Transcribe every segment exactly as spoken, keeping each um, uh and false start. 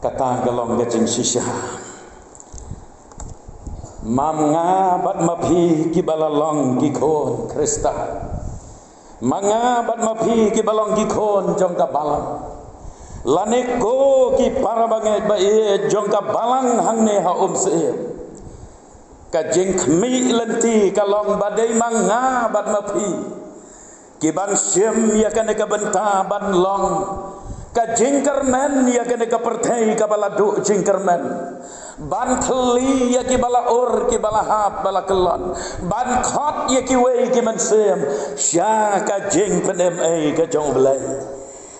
Kata ka long ka jingshisha. Ma nga bad ma phi kiba la long ki khun Khrista. Ma nga bad ma phi kiba long ki khun jong ka balang. Lane ko ki para bangeit ba ïeit jong ka balang hangne ha Umsyiem. Ka jingkhmih lynti ka long ba dei ma nga bad ma phi kiban shim ïa kane ka bynta ban long ka jingkyrmen ïa kane ka pyrthei kaba la duh jingkyrmen, ban thylli ïa kiba la ur, kiba la hap, ba la kyllon, ban khot ïa kiwei ki mynsiem sha ka jingpynim ei ka jong U Blei.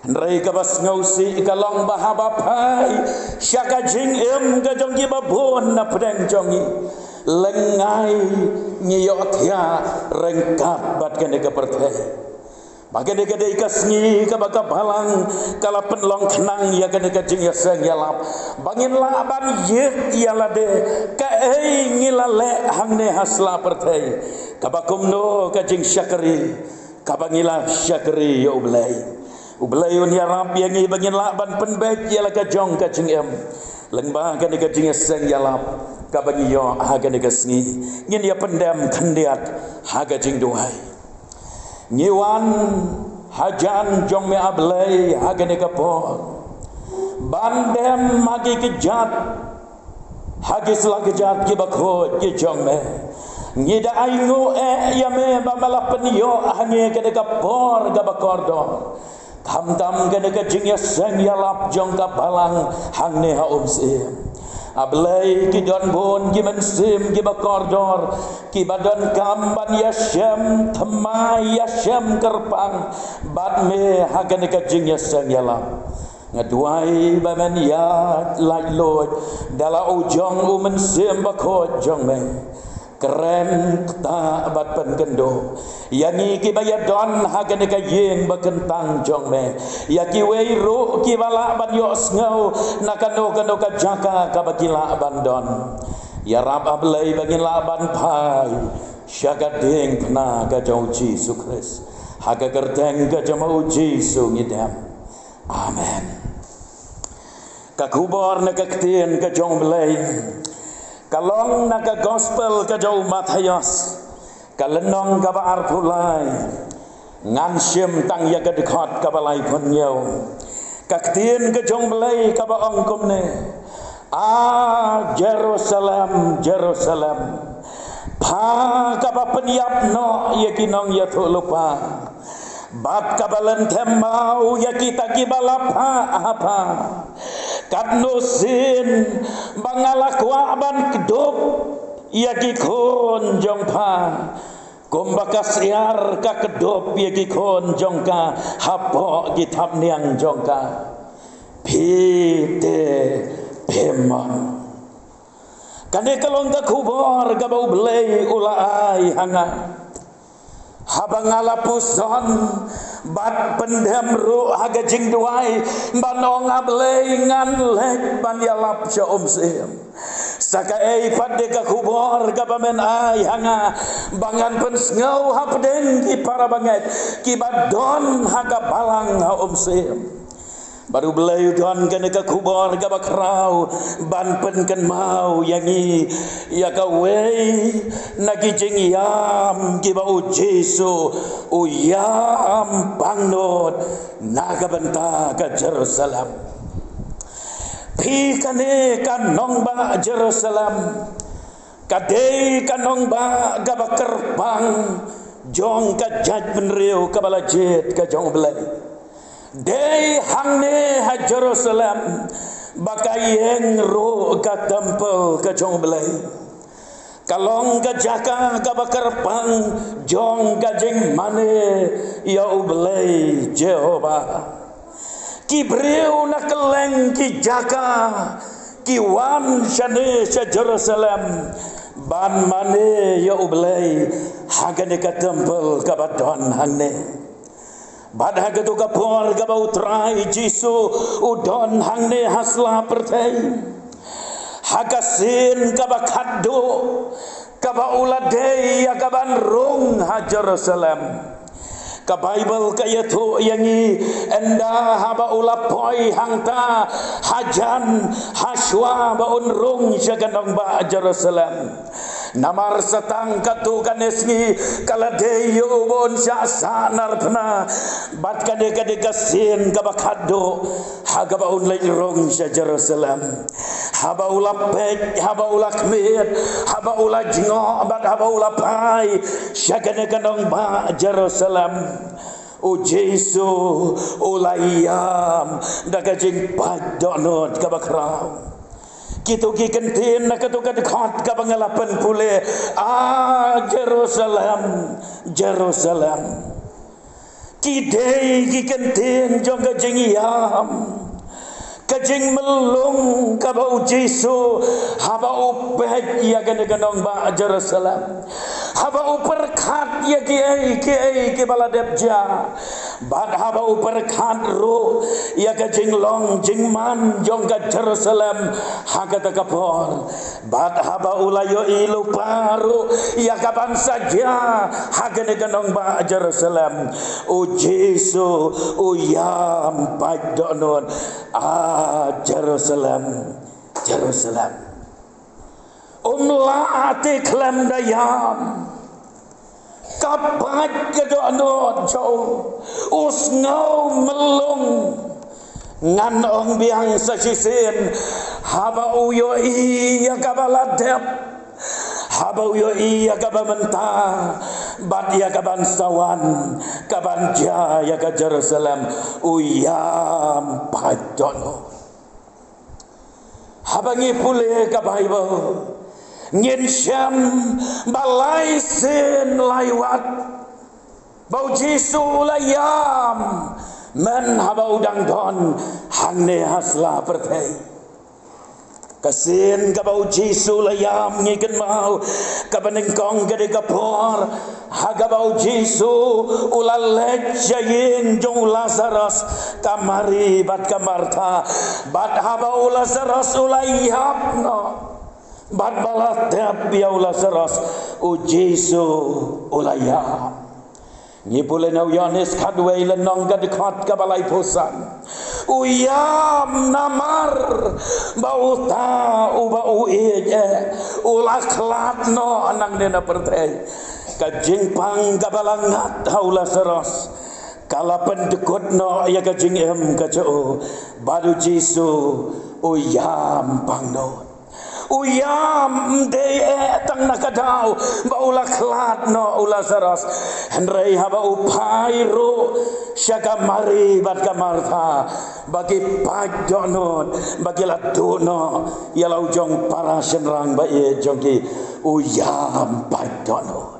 Hynrei kaba sngewsih ka long ba haba phai sha ka jingim ka jong kiba bun na pdeng jong ngi, lyngngai ngi ïohthiah ryngkat bad kane ka pyrthei. Ba kane ka dei ka sngi kaba ka balang ka la pynlong khnang ïa kane ka jingïaseng ïalap, ba ngin lah ban ïit ïa lade kaei ngi la leh hangne ha sla pyrthei, kaba kumno ka jingshakri kaba ngi la shakri ïa U Blei. U Blei un ïarap ïa ngi ba ngin lah ban pynbeit ïa la ka jong ka jingim. Lyngba kane ka jingïaseng ïalap kaba ngi ïoh ha kane ka sngi, ngin ïa pyndem khyndiat ha ka jingduwai. Ngi wan hajan jong me A Blei ha kane ka por, ban dem ha ki kjat, ha ki sla kjat kiba khuid ki jong me. Ngi da ainguh eh ïa me ba me la pynïoh ha ngi kane ka por kaba kordor. Khamtam kane ka jingïaseng ïalap jong ka balang hangne ha Umsyiem. A Blei, ki don bun ki mynsiem kiba kordor, kiba donkam ban ïashem thymmai, ïashem kyrpang bad me ha kane ka jingïaseng ïalap. Nga duwai ba men ïa laitluid da la u jong u Mynsiem Bakhuid jong me. Kren, ktah bad pynkynduh ïa ngi kiba ïadon ha kane ka ïing bakyntang jong me, ïa kiwei ruh kiba lah ban ïohsngew na kano kano ka jaka kaba ki lah ban don. Ïarap A Blei ba ngin lah ban phai sha ka diengphna ka jong U Jisu Khrist. Ha ka kyrteng ka jong U Jisu ngi dem. Amen. Ka khubor na ka ktien ka jong U Blei ka long na ka gospel ka jong u Mathaios, ka lynnong kaba arphew lai. Ngan shim tang ïa ka dkhot kaba laiphew hynñiew. Ka ktien ka jong U Blei kaba ong kumne: A Jerusalem, Jerusalem, pha kaba pynïap noh ïa ki nongïathuhlypa bad kaba lynthem maw ïa kita kiba la phah ha pha, katno sien ba nga la kwah ban kdup ïa ki khun jong pha, kumba ka syiar ka kdup ïa ki khun jong ka hapoh ki thapniang jong ka. Phi te phim mon. Kane ka long ka khubor kaba U Blei u la ai ha nga. Haba nga la puson bad pyndem ruh ha ka jingduwai ban ong, A Blei, ngan leit ban ïalap sha Umsyiem. Sa kaei pat de ka khubor kaba men ai ha nga ba ngan pynsngew hapdeng ki para bangeit kiba don ha ka balang ha Umsyiem. Bad U Blei u don kane ka khubor kaba khraw ban pynkynmaw ïa ngi ïa kawei na ki jingïam kiba U Jisu u ïam pangnud na ka bynta ka Jerusalem. Phi, kane ka nongbah Jerusalem ka dei ka nongbah kaba kyrpang jong ka jaitbynriew kaba la jied ka jong U Blei. Dei hangne ha Jerusalem ba ka ïeng ruh ka templ ka jong U Blei. Ka long ka jaka kaba kyrpang jong ka jingmane ïa U Blei Jehobah. Ki briew na kylleng ki jaka ki wan shane sha Jerusalem ban mane ïa U Blei ha kane ka templ kaba don hangne. Bad ha kato ka por kaba U Trai Jisu u don hangne ha sla pyrthei, ha ka sien kaba khatduh kaba u la dei ïa kaban rung ha Jerusalem, Ka Baibl ka ïathuh ïa ngi, ynda haba u la poi hangta hajan, hashuwa ba un rung sha ka nongbah Jerusalem. Namar sa tang katto katne sngi ka la dei ïa u ba un shah sahnarphna bad kane ka dei ka sien kaba khatduh ha kaba un leit rung sha Jerusalem. Haba u la peit, haba u la khmied, haba u la jngoh bad haba u la phai sha kane ka nongbah Jerusalem, u Jisu u la ïam da ka jingpait dohnud kaba khraw. Kito ki kyntien na kato ka dkhot kaba nga la pynpule, "A Jerusalem, Jerusalem." Ki dei ki kyntien jong ka jingïam, ka jingmlung kaba u Jisu haba u peit ïa kane ka nongbah Jerusalem, haba u pyrkhat ïa kiei kiei kiba la dep jia, bad haba u pyrkhat ruh ïa ka jinglong jingman jong ka Jerusalem ha kata ka por. Bad haba u la ïohi lypa ruh ïa kaban sa jia ha kane ka nongbah Jerusalem, u Jisu u ïam pait dohnud, "A Jerusalem, Jerusalem, um lah te khlem da ïam, ka pait ka dohnud jong u, u sngew mlung." Ngan ong biang sa shisien, haba u ïohi ïa kaba la dep, haba u ïohi ïa kaba mynta bad ïa kaban sa wan, kaban jia ïa ka Jerusalem, u ïam pait dohnud. Haba ngi pule ka Baibl, ngin shem ba lai sien lai wat ba u Jisu u la ïam, myn haba u dang don hangne ha sla pyrthei. Ka sien kaba u Jisu u la ïam, ngi kynmaw, kaba nyngkong ka dei ka por ha kaba u Jisu u la leit sha ïing jong u Lasaros, ka Mari bad ka Martha. Bad haba u Lasaros u la ïap noh, bad ba la tep ïa u Lasaros, u Jisu u la ïam. Ngi pule na u Ïoannis khatwei lynnong ka dkhot kaba laiphew san, u ïam namar ba uta uba u ïeit eh u la khlad noh nangne na pyrthei. Ka jingpang kaba la ngat ha u Lasaros ka la pyndkut noh ïa ka jingim ka jong u, bad u Jisu u ïam pang noh. U ïam ym dei eh tang na ka daw ba u la khlad noh u Lasaros, hynrei haba u phai ruh sha ka Mari bad ka Martha, ba ki pait dohnud, ba ki la duh noh ïa la u jong para shynrang ba ïeit jong ki, u ïam pait dohnud.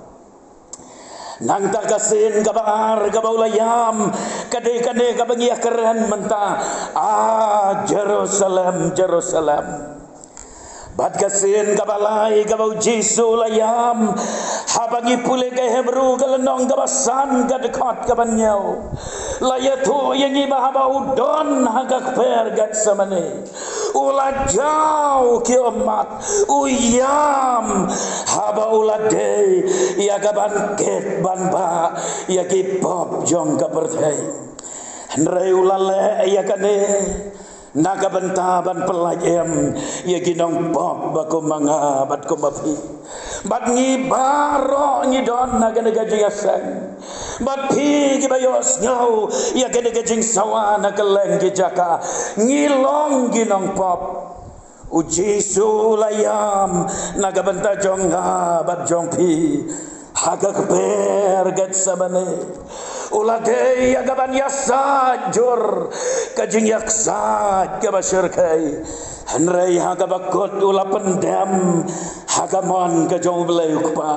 Nangta ka sien kaba ar kaba u la ïam, ka dei kane kaba ngi ïa kren mynta, "A Jerusalem, Jerusalem." Bad ka sien kaba lai kaba u Jisu u la ïam, haba ngi pule ka Hebru ka lynnong kaba san ka dkhot kaba hynñiew, la ïathuh ïa ngi ba haba u don ha ka kper Getsemane, u la jaw ki ummat, u ïam, haba u la dei ïa kaban kit ban bah ïa ki pop jong ka pyrthei. Hynrei u la leh ïa kane na ka bynta ban pyllait im ïa ki nongpop ba kum ma nga bad kum ma phi. Bad ngi baroh ngi don ha kane ka jingïaseng. Bad phi kiba ïohsngew ïa kane ka jingsawa na kylleng ki jaka, ngi long ki nongpop. U Jisu u la ïam na ka bynta jong nga bad jong phi ha ka kper Getsemane. U la dei ïa kaban ïasaid jur ka jingïasaid kaba shyrkhei. Hynrei ha kaba kut u la pyndem ha ka mon ka jong U Blei U Kpa.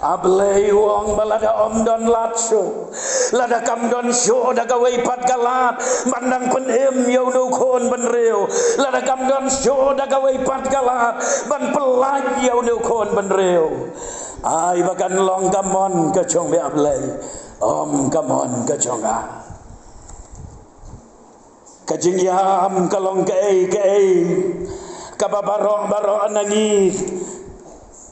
A Blei, u ong ba lada ym don lad shuh, lada kam don shuh da kawei pat ka lad ban nang pynim ïa une u khun bynriew, lada kam don shuh da kawei pat ka lad ban pyllait ïa une u khun bynriew, ai ba kan long ka mon ka jong me, A Blei, ym ka mon ka jong nga. Ka jingïam ka long kaei kaei kaba baroh baroh na ngi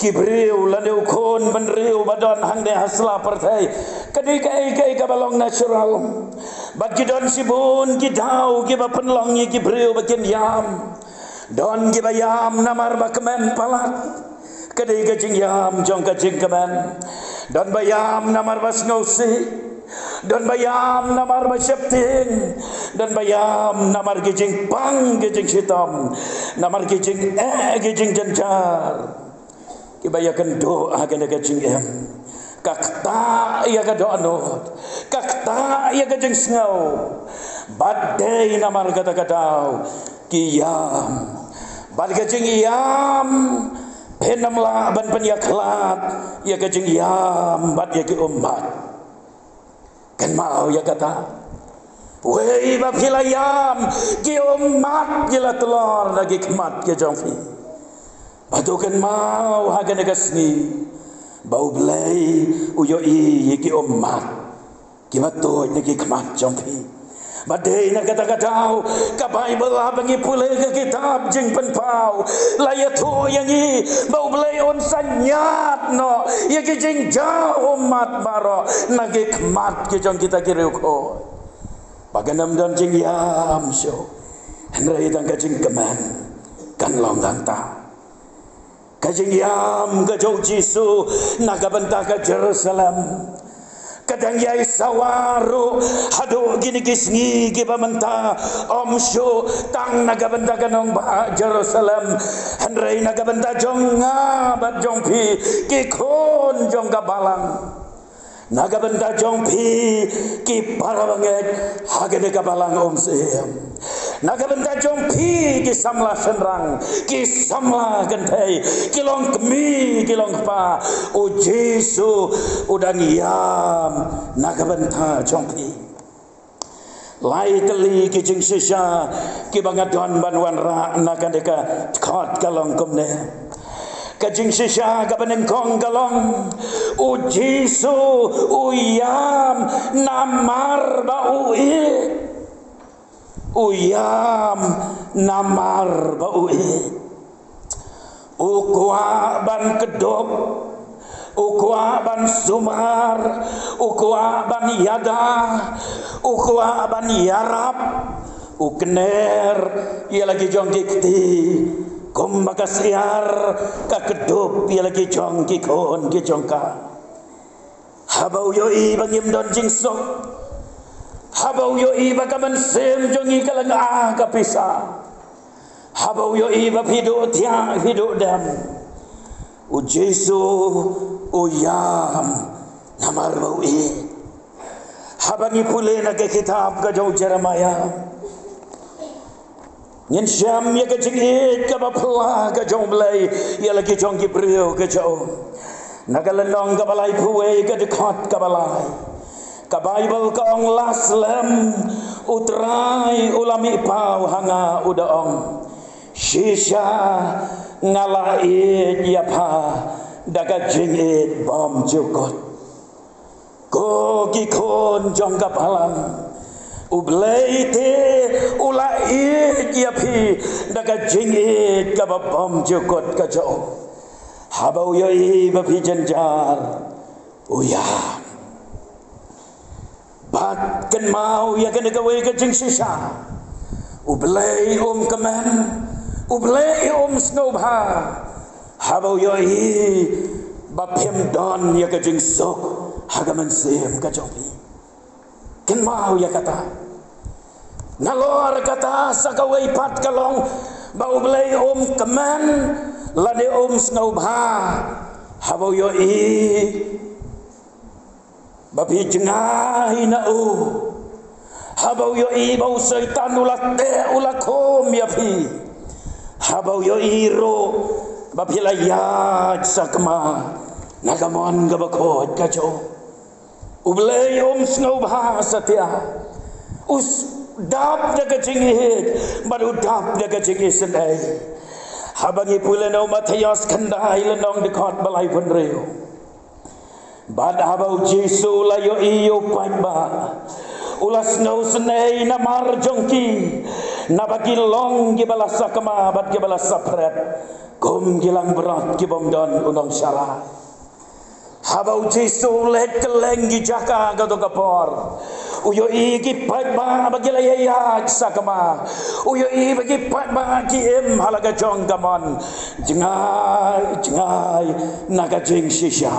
ki briew lane u khun bynriew ba don hangne ha sla pyrthei, ka dei kaei kaei kaba long natural. Bad ki don shibun ki daw kiba pynlong ïa ki briew ba kin ïam. Don kiba ïam namar ba kmen palat, ka dei ka jingïam jong ka jingkmen. Don ba ïam namar ba sngewsih. Don ba ïam namar ba sheptieng. Don ba ïam namar ki jingpang ki jingshitom, namar ki jingeh ki jingjynjar. Kiba ïakynduh ha kane ka jingim, ka ktah ïa ka dohnud, ka ktah ïa ka jingsngew. Bad dei namar kata ka daw ki ïam. Bad ka jingïam, phin ym lah ban pynïakhlad ïa ka jingïam bad ïa ki ummat. Kynmaw ïa kata. Wei ba phi la ïam, ki ummat ki la tlor na ki khmat ki jong phi. Bad to kynmaw ha kane ka sngi ba U Blei u ïohi ïa ki ummat kiba tuid na ki khmat jong phi. Bad dei na kata ka daw ka Baibl haba ngi pule ka kitab Jingpynpaw la ïathuh ïa ngi ba U Blei un sa ñiad noh ïa ki jingjaw ummat baroh na ki khmat ki jong kita ki riewkhuid. Ba kan ym don jingïam shuh, hynrei tang ka jingkmen kan long hangta. Ka jingïam ka jong U Jisu na ka bynta ka Jerusalem ka dang ïai sawa ruh haduh kine ki sngi kiba mynta. Ym shuh tang na ka bynta ka nongbah Jerusalem, hynrei na ka bynta jong nga bad jong phi, ki khun jong ka balang. Na ka bynta jong phi, ki para bangeit ha kane ka balang Umsyiem. Na ka bynta jong phi, ki samla shynrang, ki samla kynthei, ki longkmie, ki longkpa, U Jisu u dang ïam na ka bynta jong phi. Lai tylli ki jingshisha kiba nga don ban wanrah na kane ka dkhot ka long kumne. Ka jingshisha kaba nyngkong ka long, U Jisu u ïam namar ba u ïeit. U ïam namar ba u ïeit. U kwah ban kdup, u kwah ban sumar, u kwah ban ïada, u kwah ban ïarap. U kner ïa la ki jong ki kti, kumba ka syiar ka kdup ïa la ki jong ki khun ki jong ka. Haba u ïohi ba ngim don jingsuk, haba u ïohi ba ka mynsiem jong ngi ka lynga ka pisa, haba u ïohi ba phi duh thiah phi duh dem, U Jisu u ïam namar ba u ïeit. Haba ngi pule na ka kitab ka jong u Jeremaïah, ngin shem ïa ka jingïeit kaba phylla ka jong U Blei ïa la ki jong ki briew ka jong u. Na ka lynnong kaba laiphew wei, ka dkhot kaba lai, ka Baibl ka ong, la slem U Trai u la mih paw ha nga, u da ong, shisha nga la ïeit ïa pha da ka jingïeit bymjukut. Ko ki khun jong ka balang, U Blei te u la ïeit ïa phi da ka jingïeit kaba bymjukut ka jong u. Haba u ïohi ba phi jynjar, u ïam. Bad kynmaw ïa kane kawei ka jingshisha, U Blei um kmen, U Blei um sngewbha haba u ïohi ba phim don ïa ka jingsuk ha ka mynsiem ka jong phi. Kynmaw ïa kata. Nalor kata, sa kawei pat ka long ba U Blei um kmen lane um sngewbha haba u ïohi ba phi jngai na u. Haba u ïohi ba u Soitan u la teh u la khum ïa phi. Haba u ïohi ruh ba phi la ïaid sakma na ka mon kaba khuid ka jong u. U Blei um sngewbha satia. U s-, dap da ka jingïeit bad u dap da ka jingisynei. Haba ngi pule na u Mathaios khyndai lynnong dkhot ba laiphew hynriew. Bad haba u Jisu u la ïohi ïa u paidbah, u la sngewsynei namar jong ki. Naba ki long kiba la sakma bad kiba la saphriang kum ki langbrot ki bym don u nongshah rai. Haba u Jisu u leit kylleng ki jaka kato ka por, u ïohi ki paidbah ba ki la ïaid sakma. U ïohi ba ki paidbah ki im ha la ka jong ka mon. Jngai, jngai na ka jingshisha.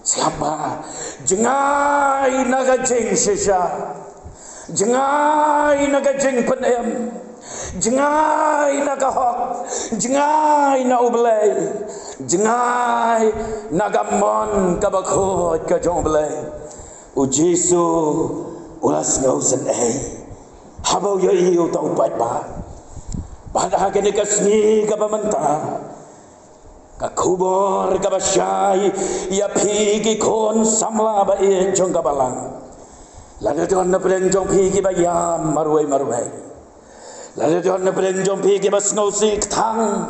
Sngap bha. Jngai na ka jingshisha. Jngai na ka jingpynim. Jngai na ka hok. Jngai na U Blei. Jngai na ka mon kaba khuid ka jong U Blei. U Jisu u la sngewsynei haba u ïohi uta u paidbah. Bad ha kane ka sngi kaba mynta, ka khubor kaba shai ïa phi ki khun samla ba ïeit jong ka balang. Lada don na pdeng jong phi kiba ïam marwei marwei. Lada don na pdeng jong phi kiba sngewsih kthang.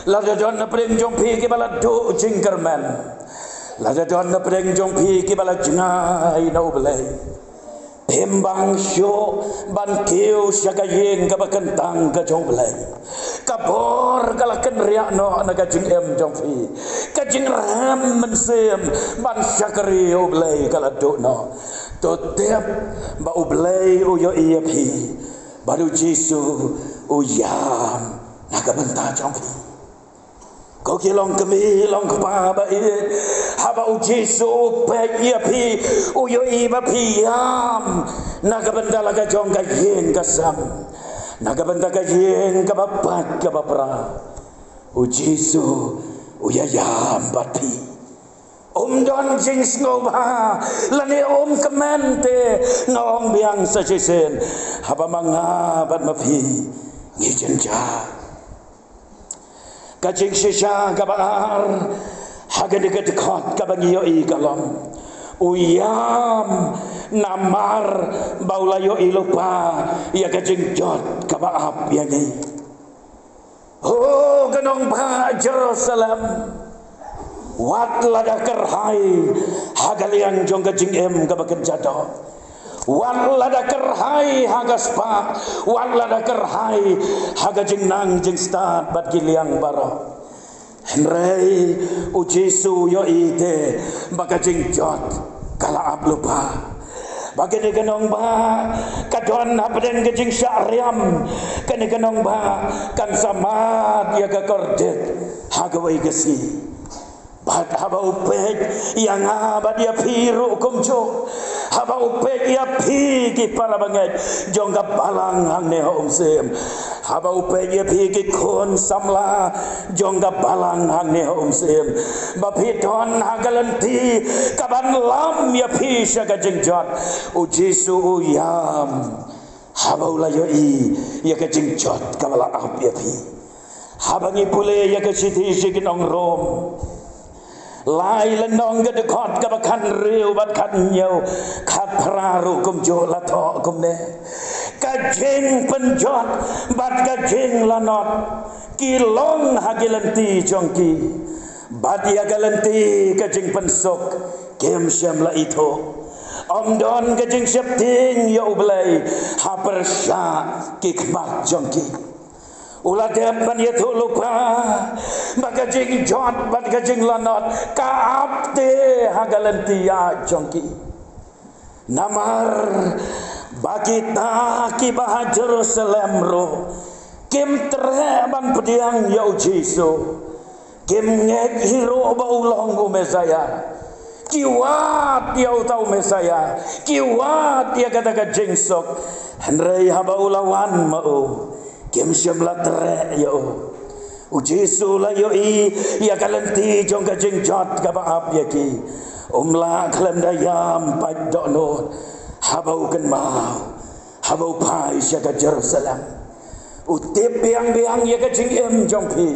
Lada don na pdeng jong phi kiba la duh jingkyrmen. Lada don na pdeng jong phi kiba la jngai na U Blei. Phim bang shuh ban kiew sha ka ïing kaba kyntang ka jong U Blei. Ka bor ka la kynriah noh na ka jingim jong phi. Ka jingrhem mynsiem ban shakri U Blei ka la duh noh. To tip ba U Blei u ïohi ïa phi. Bad u Jisu u ïam na ka bynta jong phi. Ko ki long kmie long kpa ba ïeit, haba u Jisu u peit ïa phi, u ïohi ba phi ïam na ka bynta la ka jong ka ïing ka sem, na ka bynta ka ïing kaba pait kaba pra, u Jisu u ïa ïam bad phi. Um don jingsngewbha lane um kmen te, nga ong biang sa shisien, haba ma nga bad ma phi ngi jynjar. Ka jingshisha kaba ar ha kane ka dkhot kaba ngi ïohi ka long, u ïam namar ba u la ïohi lypa ïa ka jingjot kaba ap ïa ngi. Ho ka nongbah Jerusalem, wat lada kyrhai ha ka liang jong ka jingim kaba kynja doh. Wat lada kyrhai ha ka spah, wat lada kyrhai ha ka jingnang jingstad bad ki liang baroh. Hynrei u Jisu u ïohi te ba ka jingjot ka la ap lypa. Ba kane ka nongbah ka don hapdeng ka jingshah riam, kane ka nongbah kan sa mad ïa ka kordit ha kawei ka sngi. Bad haba u peit ïa nga bad ïa phi ruh kumjuh, haba u peit ïa phi ki para bangeit jong ka balang hangne ha Umsyiem, haba u peit ïa phi ki khun samla jong ka balang hangne ha Umsyiem, ba phi don ha ka lynti kaban lam ïa phi sha ka jingjot, u Jisu u ïam haba u la ïohi ïa ka jingjot kaba la ap ïa phi. Haba ngi pule ïa ka shithi sha ki nong Rom, lai lynnong ka dkhot kaba khathynriew bad khathynñiew, khatphra ruh kumjuh la thoh kumne: Ka jingpynjot bad ka jinglanot ki long ha ki lynti jong ki, bad ïa ka lynti ka jingpynsuk kim shym la ithuh. Ym don ka jingsheptieng ïa U Blei ha pyrshah ki khmat jong ki. U la dep ban ïathuh lypa ba ka jingjot bad ka jinglanot ka ap te ha ka lynti ïa jong ki. Namar ba kita kiba ha Jerusalem ruh kim treh ban pdiang ïa u Jisu. Kim ngeit hi ruh ba u long u Messaïah. Ki wad ïa uta u Messaïah, ki wad ïa kata ka jingsuk. Hynrei haba u la wan ma u, kim shym la treh ïa u. U Jisu u la ïohi ïa ka lynti jong ka jingjot kaba ap ïa ki. Um lah khlem da ïam pat dohnud haba u kynmaw, haba u phai sha ka Jerusalem. U tip biang biang ïa ka jingim jong phi.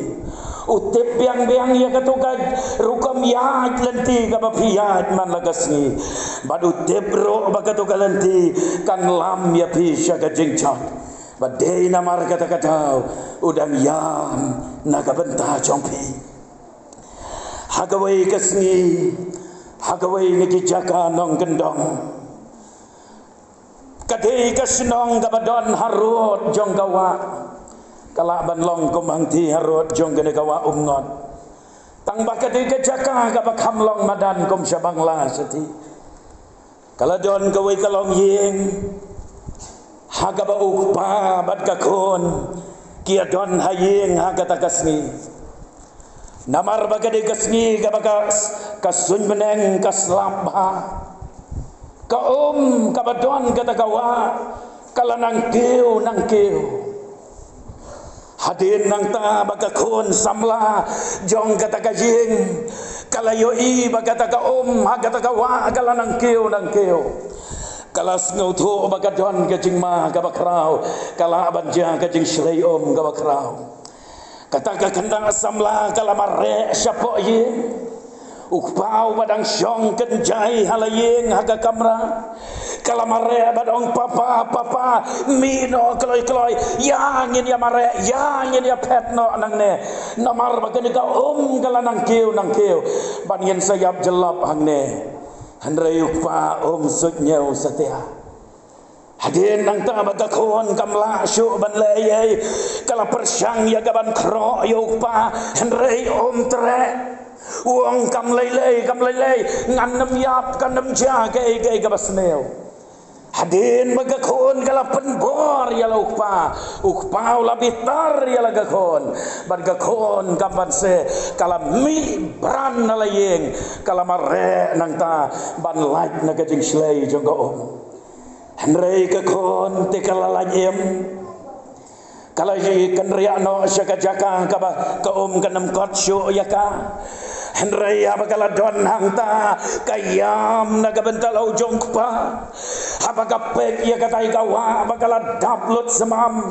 U tip biang biang ïa kato ka rukom ïaid lynti kaba phi ïaid man la ka sngi. Bad u tip ruh ba kato ka lynti kan lam ïa phi sha ka jingjot. Bad dei namar kata ka daw u dang ïam na ka bynta jong phi. Ha kawei ka sngi, ha kawei na ki jaka nongkyndong, Ka dei ka shnong kaba don harud jong ka wah. Ka lah ban long kum hangthie harud jong kane ka wah Umngot. Tang ba ka dei ka jaka kaba kham long madan kum sha Bangla shatei. Ka la don kawei ka longïing ha kaba u kpa bad ka khun ki ïadon ha ïing ha kata ka sngi. Namar ba ka dei ka sngi kaba ka, ka suiñ bneng ka slap bha. Ka um kaba don kata ka wah ka la nang kiew nang kiew. Hadien nangta ba ka khun samla jong kata ka ïing ka la ïohi ba kata ka um ha kata ka wah ka la nang kiew nang kiew. Ka la sngewthuh ba ka don ka jingma kaba khraw, ka lah ban jia ka jingshlei um kaba khraw. Kata ka khynnah samla ka la mareh shapoh ïing. U kpa uba dang shong kynjai ha la ïing ha ka kamra ka la mareh bad ong, "Papa, papa, mih noh kloi kloi, ïa ngin ïa mareh, ïa ngin ïa phet noh nangne. Namar ba kane ka um ka la nang kiew nang kiew ban ngin sa ïap jyllop hangne." Hynrei u kpa um suidñiew satia. Hadien nangta ba ka khun kam lah shuh ban leh ei ei, ka la pyrshang ïa ka ban khroh ïa u kpa, hynrei um treh. U ong, "Kam lei lei, kam lei lei, ngan nym ïap, kan nym jia kaei kaei kaba sniew." Hadien ba ka khun ka la pynbor ïa la u kpa, u kpa u la bitar ïa la ka khun. Bad ka khun kam banse ka la mih bran na la ïing, ka la mareh nangta ban lait na ka jingshlei jong ka um. Hynrei ka khun te ka la lait im. Ka la ïa kynriah noh sha ka jaka kaba ka um kan nym kot shuh ïa ka. Hynrei haba ka la don hangta ka ïam na ka bynta la u jong u kpa. Haba ka peit ïa katai ka wah ba ka la dap lut smam.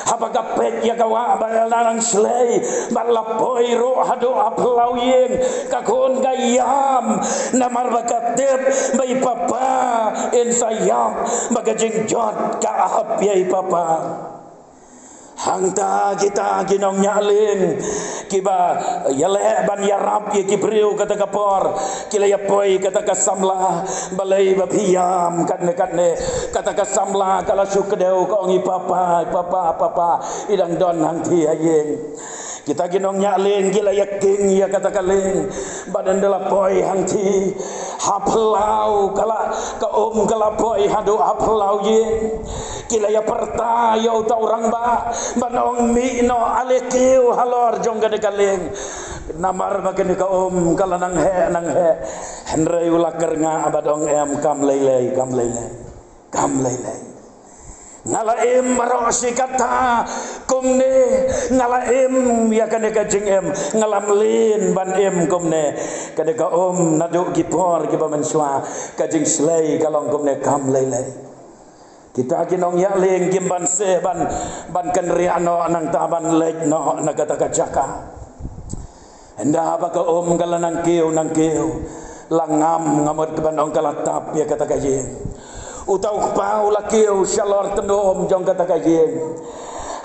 Haba ka peit ïa ka wah ba la nang shlei bad la poi ruh haduh ha phyllaw ïing, ka khun ka ïam. Namar ba ka tip ba i papa in sa ïap, ba ka jingjot ka ap ïa i papa. Hangta kita ki nongñiah lieng kiba ïaleh ban ïarap ïa ki briew kata ka por, ki la ïa poi kata ka samla, "Balei ba phi ïam katne katne?" Kata ka samla ka la shu kdew, ka ong, "I papa, i papa, papa i dang don hangthie ha ïing." Kita ki nongñiah lieng ki la ïa king ïa kata ka lieng. Bad ynda la poi hangthie ha phyllaw, ka la, ka um ka la poi haduh ha phyllaw ïing. Ki la ïa pyrta ïa uta u rangbah ban ong, "Mih noh, ale kiew halor jong kane ka lieng. Namar ba kane ka um ka la nang heh nang heh." Hynrei u la kyrngah bad ong, "Em, kam lei lei, kam lei lei, kam lei lei. Nga la im baroh shi katta kumne, nga la im ïa kane ka jingim, nga la mlien ban im kumne. Kane ka um naduh ki por kiba mynshuwa, ka jingshlei ka long kumne, kam lei lei." Kita ki nongñiah lieng kim banse ban, ban kynriah noh nangta ban leit noh na kata ka jaka. Ynda ba ka um ka la nang kiew nang kiew, la ngam ngamut ka ban ong, ka la tap ïa kata ka ïing. Uta u kpa u la kiew shalor tnum jong kata ka ïing.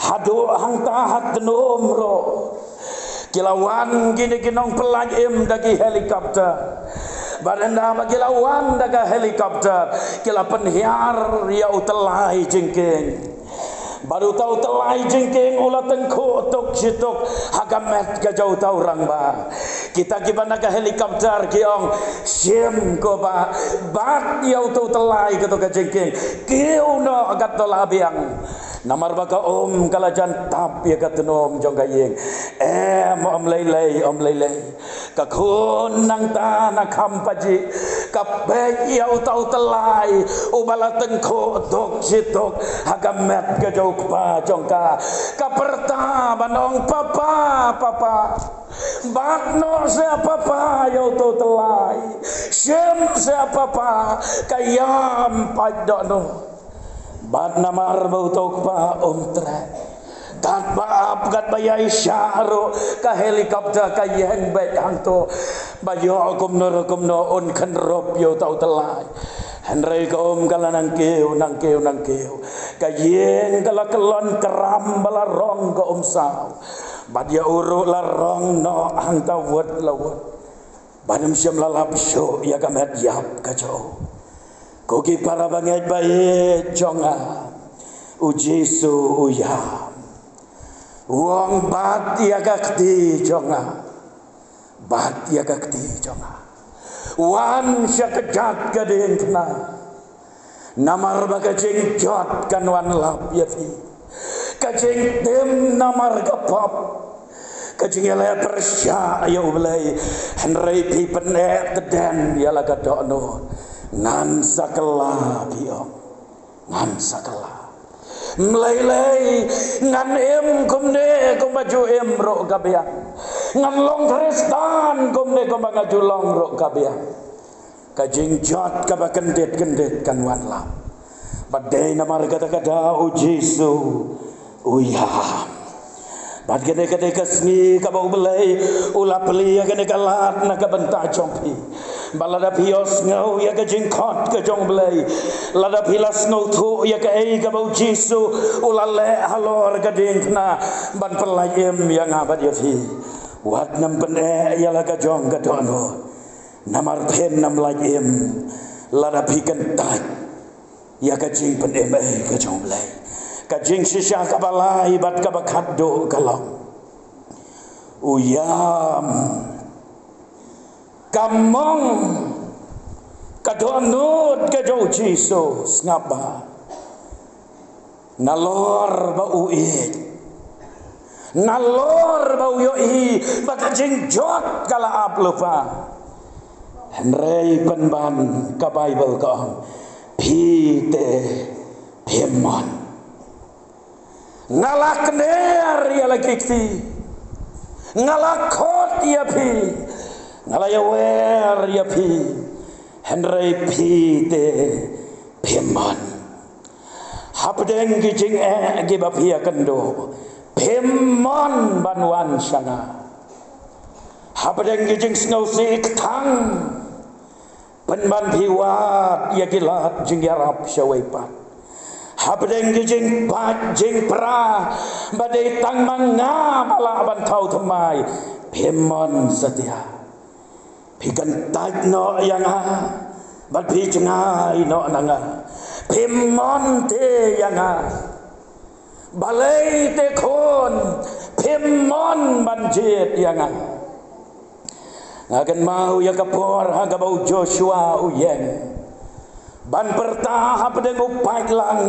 Haduh hangta ha tnum ruh ki la wan kine ki nongpyllait im da ki helicopter. Bad ynda ba ki la wan da ka helicopter, ki la pynhiar ïa u tyllai jingkieng. Bad uta u tyllai jingkieng u la tyngkhuh tuk shi tuk ha ka met ka jong uta u rangbah. Kita kiba na ka helicopter ki ong, "Shim ko bah, bat ïa uta u tyllai kato ka jingkieng, kiew noh katto la biang. Namar ba ka um ka la jan tap ïa ka tnum jong ka ïing." Em, ym lei lei, ym lei lei. Ka khun nangta na kham pajih ka peit ïa uta u tyllai uba la tyngkhuh tuk shi tuk ha ka met ka jong u kpa jong ka. Ka pyrta ban ong, "Papa, papa, bat noh seh papa ïa uta u tyllai. Shim seh papa, ka ïam pat dohnud." Bad namar ba uta u kpa um treh, katba ap katba ïaishah ruh ka helicopter ka ïeng beit hangto. Ba ïoh kumno ruh kumno un khynrup ïa uta u tyllai. Hynrei ka um ka la nang kiew nang kiew nang kiew. Ka ïing ka la kyllon kram ba la rong ka um saw. Bad ïa u ruh la rong noh hangta wut la wut. Bad ym shym la lap shuh ïa ka met ïap ka jong u. Ko ki para bangeit ba ïeit jong nga, u Jisu u ïam. U ong, bat ïa ka kti jong nga. Bat ïa ka kti jong nga. Wan sha ka jaka diengphna. Namar ba ka jingjot kan wan lap ïa phi. Ka jingtim namar ka pop. Ka jingïaleh pyrshah ïa U Blei. Hynrei phi pyneh tdem ïa la ka dohnud. Ngan sa kylla, phi ong. Ngan sa kylla. Ym lei lei, ngan im kumne kumba ju im ruh ka biang. Ngan long Khristan kumne kumba nga ju long ruh ka biang. Ka jingjot kaba kyndit kyndit kan wan lap. Bad dei namar kata ka daw u Jisu u ïam. Bad kane ka dei ka sngi kaba U Blei u la plie ïa kane ka lad na ka bynta jong phi. Bad lada phi ïohsngew ïa ka jingkhot ka jong U Blei, lada phi la sngewthuh ïa kaei kaba u Jisu u la leh halor ka diengphna ban pyllait im ïa nga bad ïa phi, wat nym pyneh ïa la ka jong ka dohnud. Namar phin nym lait im lada phi kyntait ïa ka jingpynim ei ka jong U Blei. Ka jingshisha kaba lai bad kaba khatduh ka long, u ïam. Ka mong, ka dohnud ka jong u Jisu, sngap bha. Nalor ba u ïeit, nalor ba u ïohi ba ka jingjot ka la ap lypa. Hynrei pynban ka Baibl ka ong, phi te phim mon. Nga la kner ïa la ki kti. Nga la khot ïa phi. Nga la ïawer ïa phi. Hynrei phi te phim mon. Hapdeng ki jingeh kiba phi ïakynduh, phim mon ban wan sha nga. Hapdeng ki jingsngewsih kthang, pynban phi wad ïa ki lad jingïarap shawei pat. Hapdeng ki jingpait jingpra, ba dei tang ma nga ba lah ban thaw thymmai, phim mon satia. Phi kyntait noh ïa nga, bad phi jngai noh na nga. Phim mon te ïa nga. Balei te khun, phim mon ban jied ïa nga. Nga kynmaw ïa ka por ha kaba u Joshua u ïeng ban pyrta hapdeng u paidlang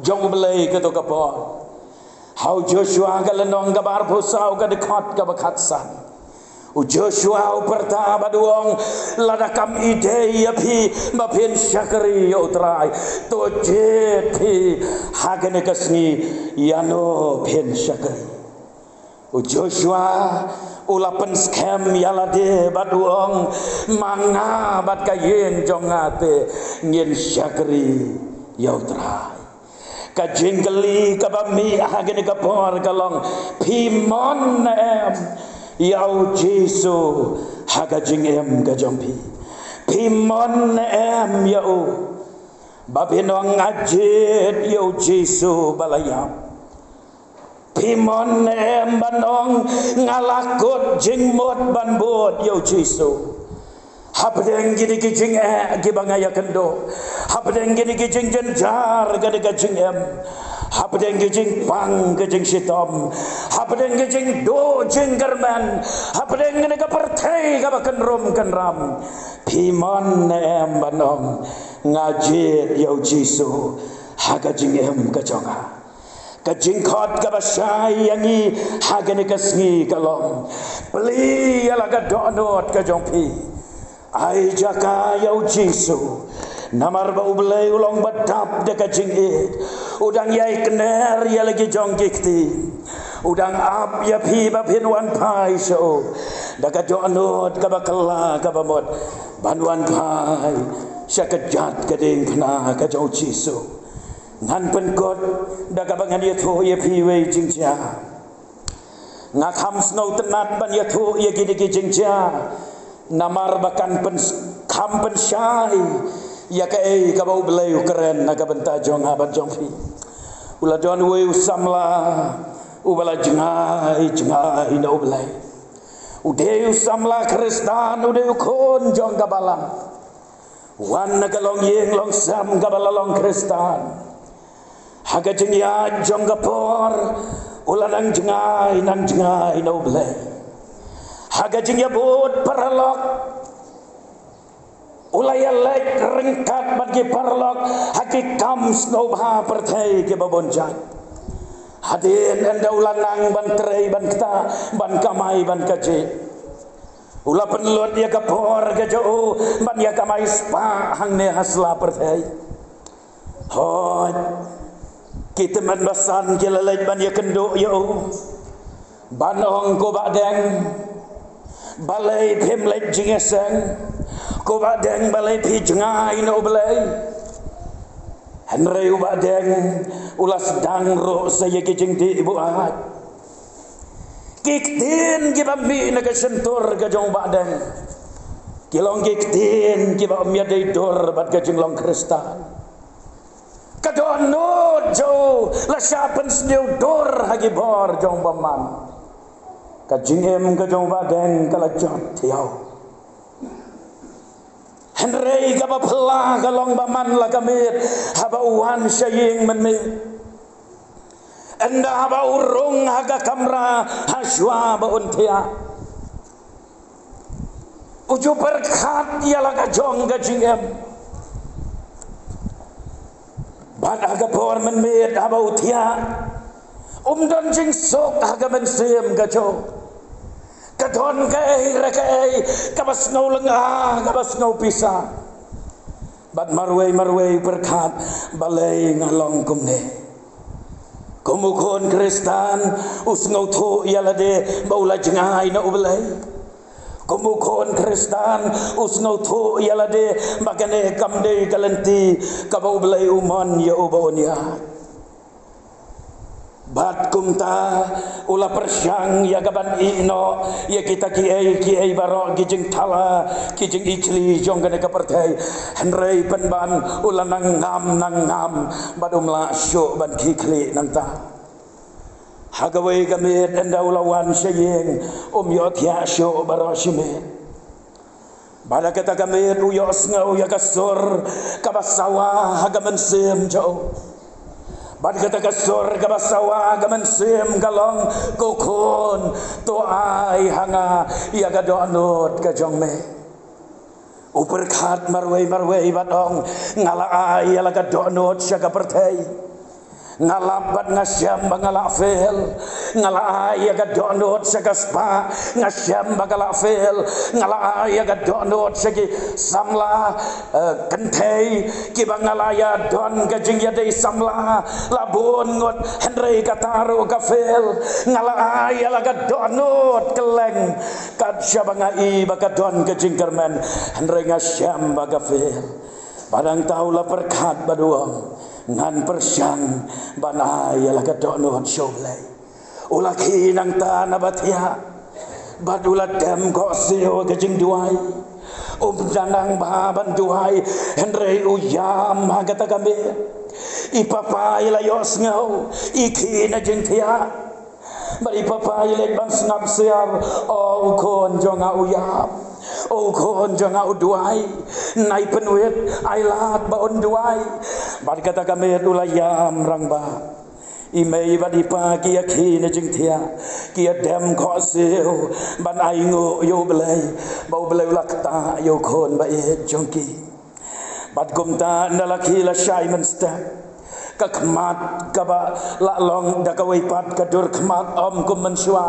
jong U Blei kato ka por. Ha u Joshua ka lynnong kaba arphew saw ka dkhot kaba khatsan. U Joshua u pyrta bad u ong, lada kam ïeit ïa phi ba phin shakri ïa U Trai, to jied phi ha kane ka sngi ïano phin shakri. U Joshua u la pynskhem ïa lade bad u ong, ma nga bad ka ïing jong nga te ngin shakri ïa U Trai. Ka jingkylli kaba mih ha kane ka por ka long, phi mon ne em ïa u Jisu ha ka jingim ka jong phi? Phi mon ne em ïa u? Ba phin ong, nga jied ïa u Jisu ba la ïap. Phi mon ne em ban ong, nga la kut jingmut ban bud ïa u Jisu? Hapdeng kine ki jingeh kiba nga ïakynduh, hapdeng kine ki jingjynjar ka dei ka jingim, hapdeng ki jingpang ka jingshitom, hapdeng ki jingduh jingkyrmen, hapdeng kane ka pyrthei kaba kynrum kynram, phi mon ne em ban ong, nga jied ïa u Jisu ha ka jingim ka jong nga? Ka jingkhot kaba shai ïa ngi ha kane ka sngi ka long, plie ïa la ka dohnud ka jong phi. Ai jaka ïa u Jisu. Namar ba U Blei u long ba dap da ka jingïeit. U dang ïai kner ïa la ki jong ki kti. U dang ap ïa phi ba phin wan phai sha u da ka dohnud kaba kylla kaba mut, ban wan phai sha ka jaka diengphna ka jong u Jisu. Ngan pynkut da kaba ngan ïathuh ïa phi wei jingjia. Nga kham sngewtynnat ban ïathuh ïa kine ki jingjia, namar ba kan pyn, kham pynshai ïa kaei kaba U Blei u kren na ka bynta jong nga bad jong phi. U la don uwei u samla uba la jngai jngai na U Blei. U dei u samla Khristan, u dei u khun jong ka balang. Wan na ka longïing longsem kaba la long Khristan. Ha ka jingïaid jong ka por, u la nang jngai, nang jngai na U Blei. Ha ka jingïabud paralok, u la ïaleit ryngkat bad ki paralok ha ki kam sngewbha pyrthei kiba bun jait. Hadien ynda u la nang ban trei ban ktah, ban kamai ban kajih, u la pynlut ïa ka por ka jong u ban ïa kamai spah hangne ha sla pyrthei. Hooid, ki tymmen basan ki la leit ban ïakynduh ïa u, ban ong, "Ko Bah Deng, balei phim leit jingïaseng? Ko Bah Deng, balei phi jngai na U Blei?" Hynrei u Bah Deng u la sdang ruh sa ïa ki jingdih buaid. Ki ktien kiba mih na ka shyntur ka jong u Bah Deng, ki long ki ktien kiba ym ïadei dur bad ka jinglong Khristan. Ka dohnud jong u la shah pynsniew dur ha ki bor jong u bymman. Ka jingim ka jong u Bah Deng ka la jot thiaw. Hynrei kaba phylla ka long ba man la ka miet, haba u wan sha ïing mynmiet, ynda haba u rung ha ka kamra, ha shuwa ba un thiah, u ju pyrkhat ïa la ka jong ka jingim. Bad ha ka por mynmiet haba u thiah, um don jingsuk ha ka mynsiem ka jong u. Ka don kaei re kaei kaba sngew lynga, kaba sngew pisa. Bad marwei marwei u pyrkhat, "Balei nga long kumne?" Kum u khun Khristan, u sngewthuh ïa lade ba u la jngai na U Blei. Kum u khun Khristan, u sngewthuh ïa lade ba kane kam dei ka lynti kaba U Blei u mon ïa u ba un ïaid. Bad kumta u la pyrshang ïa ka ban ïeh noh ïa kita kiei kiei baroh, ki jingthala, ki jingikhlieh jong kane ka pyrthei. Hynrei pynban u la nang ngam nang ngam bad um lah shuh ban khie khlieh nangta. Ha kawei ka miet ynda u la wan sha ïing, um ïoh thiah shuh baroh shi miet. Bad ha kata ka miet u ïohsngew ïa ka sur kaba sawa ha ka mynsiem jong u. Bad kata ka sur kaba sawa ha ka mynsiem ka long, "Ko khun, to ai ha nga ïa ka dohnud ka jong me." U pyrkhat marwei marwei bad ong, "Nga la ai ïa la ka dohnud sha ka pyrthei. Nga lap bad nga shem ba nga la fail. Nga la ai ïa ka dohnud sha ka spah, nga shem ba ka la fail. Nga la ai ïa ka dohnud sha ki samla, eh, kynthei, kiba nga la ïa don ka jingïadei samla la bun ngut, hynrei kata ruh ka fail. Nga la ai ïa la ka dohnud kylleng, kat shaba nga i ba ka don ka jingkyrmen, hynrei nga shem ba ka fail." Bad hangta u la pyrkhat bad u ong, "Ngan pyrshang ban ai ïa la ka dohnud sha U Blei." U la khie nangta na ba thiah, bad u la dem khohsiew ka jingduwai. Um da nang bha ban duwai, hynrei u ïam ha kata ka miet. I papa i la ïohsngew, i khie na jingthiah. Bad i papa i leit ban sngap siar, "O u khun jong nga u ïam, o u khun jong nga u duwai. Nai pynwit, ai lad ba un duwai." Bad kata ka miet u la ïam rangbah. I mei bad i pa ki ïa khie na jingthiah, ki ïa dem khohsiew ban ainguh ïa U Blei, ba U Blei u la ktah ïa u khun ba ïeit jong ki. Bad kumta ynda la khie la shai mynstep, ka khmat kaba la long da kawei pat ka dur khmat ym kum mynshuwa.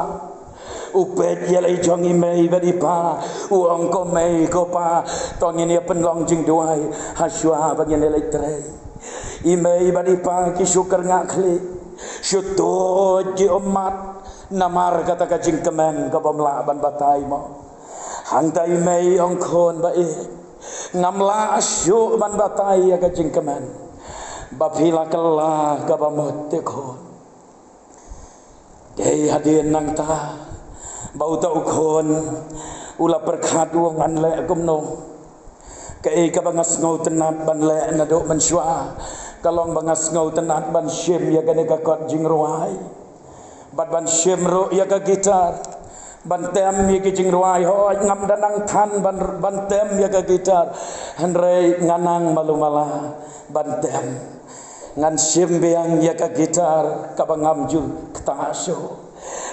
U peit ïa la i jong i mei bad i pa, u ong, "Ko mei ko pa, to ngin ïa pynlong jingduwai ha shuwa ba ngin ïa leit trei." I mei bad i pa ki shu kyrngah khlieh, shu tuid ki ummat namar kata ka jingkmen kaba ym lah ban batai mo. Hangta i mei ong, "Khun ba ïeit, ngam lah shuh ban batai ïa ka jingkmen ba phi la kylla kaba mut te khun." Dei hadien nangta ba uta u khun u la pyrkhat, u ong, "Ngan leh kumno? Kaei kaba nga sngewtynnat ban leh naduh mynshuwa ka long ba nga sngewtynnat ban shim ïa kane ka kot jingrwai, bad ban shim ruh ïa ka guitar, ban tem ïa ki jingrwai. Hooid, ngam da nang than ban, ban tem ïa ka guitar, Hynrei ngan nang malu mala ban tem. Ngan shim biang ïa ka guitar kaba ngam ju ktah shuh.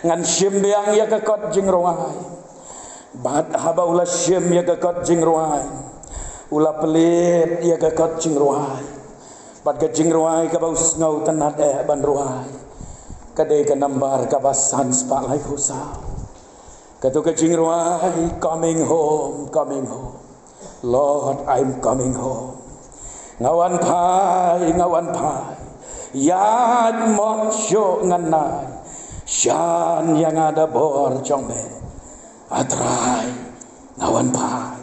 Ngan shim biang ïa ka kot jingrwai. Bad haba u la shim ïa ka kot jingrwai, u la plie ïa ka kot jingrwai. Bad ka jingrwai kaba u sngewtynnad eh ban rwai, ka dei ka nambar kaba san spah laiphew saw. Kato ka jingrwai, Coming Home, Coming Home. Lord, I'm coming home. Nga wan phai, nga wan phai. Ïaid mot shuh ngan nai. Shan ïa nga da bor jong me. A Trai, nga wan phai.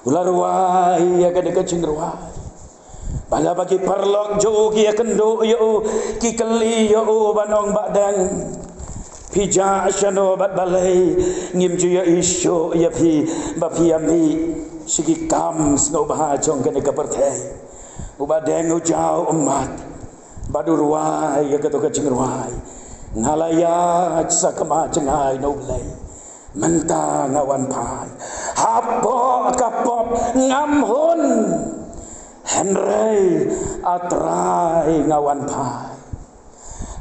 U la rwai ïa kane ka jingrwai. Bad haba ki paralok jong u ki ïakynduh ïa u, ki kylli ïa u ban ong, Bah Deng, phi jah shano bad balei? Ngim ju ïohi shuh ïa phi ba phi ïa mih sha ki kam sngewbha jong kane ka pyrthei. U Bah Deng u jaw ummat bad u rwai ïa kato ka jingrwai, Nga la ïaid sakma jngai na U Blei. Mynta nga wan phai. Hapoh ka pop ngam hun. Hynrei A Trai, nga wan phai.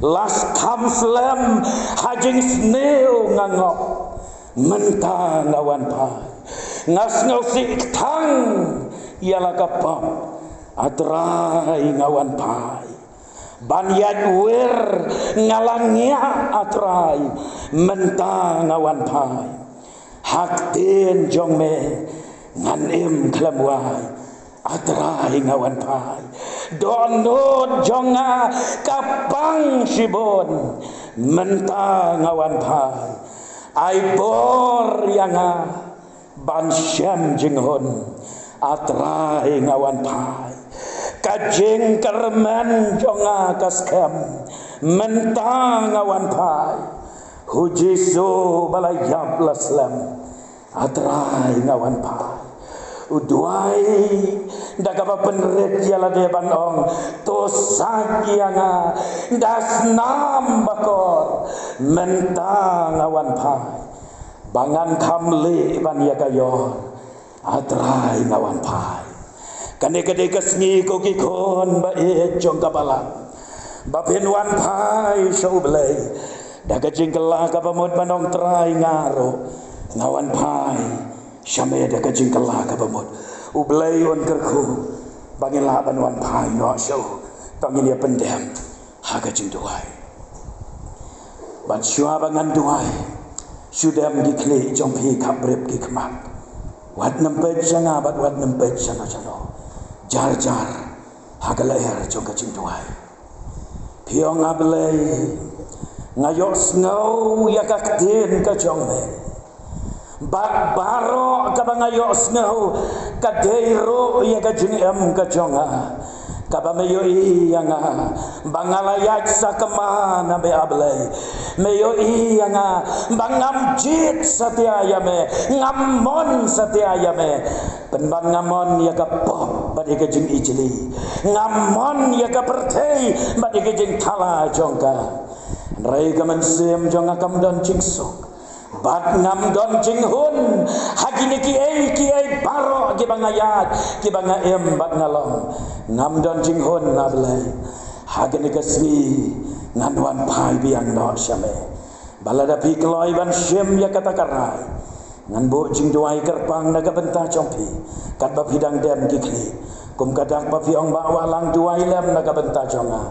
Lashkam slem ha jingsniew nga ngop. Mynta nga wan phai. Nga sngewsih kthang ïa la ka pop. A Trai, nga wan phai. Ban ïaid wir nga la ngiah, A Trai. Mynta nga wan phai. Ha ktien jong me ngan im khlem wai. A Trai, nga wan phai. Dohnud jong nga ka pang shibun. Mynta nga wan phai. Ai bor ïa nga ban shem jinghun. A Trai, nga wan phai. Ka jingkyrmen jong nga ka skhem. Mynta nga wan phai. Hu Jisu ba la ïap la slem. A Trai, nga wan phai. U duwai da kaba pynrit ïa lade ban ong, To sait ïa nga da snam bakor. Mynta nga wan phai. Ba ngan kham lieh ban ïa ka ïor. A Trai, nga wan phai. Kane ka dei ka sngi, ko ki khun ba ïeit jong ka balang, ba phin wan phai sha U Blei da ka jingkylla kaba mut ban ong, Trai, nga ruh nga wan phai sha me da ka jingkylla kaba mut. U Blei un kyrkhu ba ngin lah ban wan phai noh sha u. To ngin ïa pyndem ha ka jingduwai. Bad shuwa ba ngan duwai, shu dem ki khlieh jong phi khapbrip ki khmat. Wat nym peit sha nga bad wat nym peit shano shano. Jar jar ha ka lyer jong ka jingduwai. Phi ong, A Blei, nga ïohsngew ïa ka ktien ka jong me. Bad baroh kaba nga ïohsngew ka dei ruh ïa ka jingim ka jong nga. Kaba me ïohi ïa nga ba nga la ïaid sakma na me, A Blei. Me ïohi ïa nga ba ngam jied satia ïa me, ngam mon satia ïa me. Pynban nga mon ïa ka pop bad ïa ka jingijli. Ngam mon ïa ka pyrthei bad ïa ka jingthala jong ka. Hynrei ka mynsiem jong nga kam don jingsuk. Bad ngam don jinghun ha kine kiei kiei baroh kiba nga ïaid, kiba nga im bad nga long. Ngam don jinghun, A Blei. Ha kane ka sngi ngan wan phai biang noh sha me. Ba lada phi kloi ban shim ïa kata ka rai, ngan buh jingduwai kyrpang na ka bynta jong phi, katba phi dang dem ki khlieh. Kum ka dak ba phi ong, Bah Wahlang, duwai lem na ka bynta jong nga.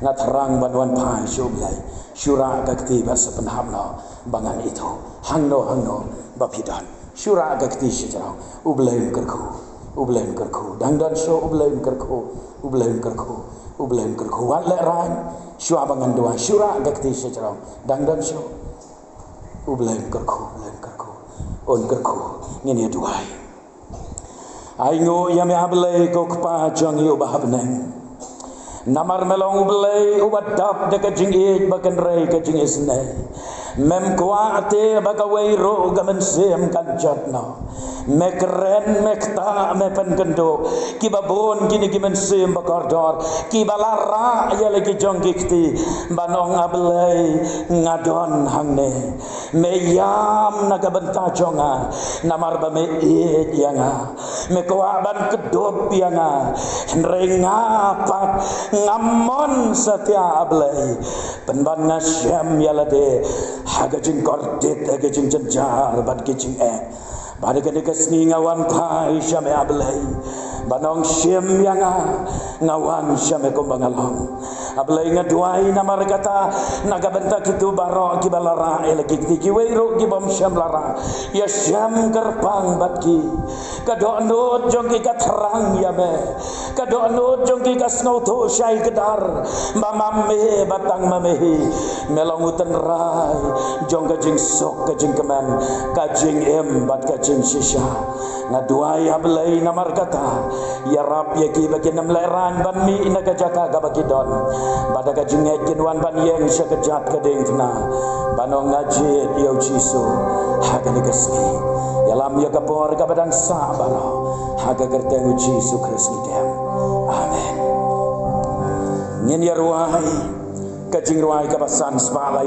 Nga thrang ban wan phai sha U Blei. Shu rah ka kti bad sa pynhap noh ba ngan ithuh. Hangno hangno ba phi don, shu rah ka kti shajrong. U Blei un kyrkhu. U Blei un kyrkhu. Dang don shuh, U Blei un kyrkhu. U Blei un kyrkhu. U Blei un kyrkhu. Wat lehraiñ. Shuwa ba ngan duwai, shu rah ka kti shajrong. Dang don shuh. U Blei un kyrkhu, U Blei un kyrkhu. Un kyrkhu. Ngin ïa duwai. Ainguh ïa me, A Blei, ko Kpa jong ngi uba ha bneng. Namar me long U Blei uba dap da ka jingïeit ba kynrei ka jingisynei. Mem kwah te ba kawei ruh ka mynsiem kan jot noh. Me kren, me ktah, me pynkynduh. Kiba bun kine ki mynsiem ba kordor, kiba la rah ïa la ki jong ki kti, ban ong A Blei nga don hangne. Me ïam na ka bynta jong nga, namar ba me ïeit ïa nga. Me kwah ban kdup ïa nga, hynrei nga pat ngam mon satia A Blei. Pynban nga shem ïa lade ha ka jingkordit, ha ka jingjynjar bad ka jingeh. Bad ha kane ka sngi nga wan phai sha me A Blei, ban ong shim ïa nga, nga wan sha me kumba nga long. A Blei nga duwai namar kata, na ka bynta kito baroh kiba la rah ïa la ki kti, kiwei ruh kibym shym la rah, ïa shem kyrpang bad ki. Ka dohnud jong ki ka thrang ïa me. Ka dohnud jong ki ka sngewthuh shai kdar ba ma me, ba tang ma me hi me long u tynrai jong ka jingsuk, ka jingkmen, ka jingim bad ka jingshisha. Nga duwai A Blei namar kata, ïarap ïa ki ba kin ym lehraiñ ban mih na ka jaka kaba ki don, bad da ka jingngeit kin wan ban ïeng sha ka jait ka diengphna, ban ong nga jied ïa u Jisu ha kane ka sngi. Ïalam ïa ka por kaba dang sah baroh, ha ka kyrteng u Jisu Khrist ngi dem. Amen. Ngin ïa rwai ka jingrwai kaba san spah lai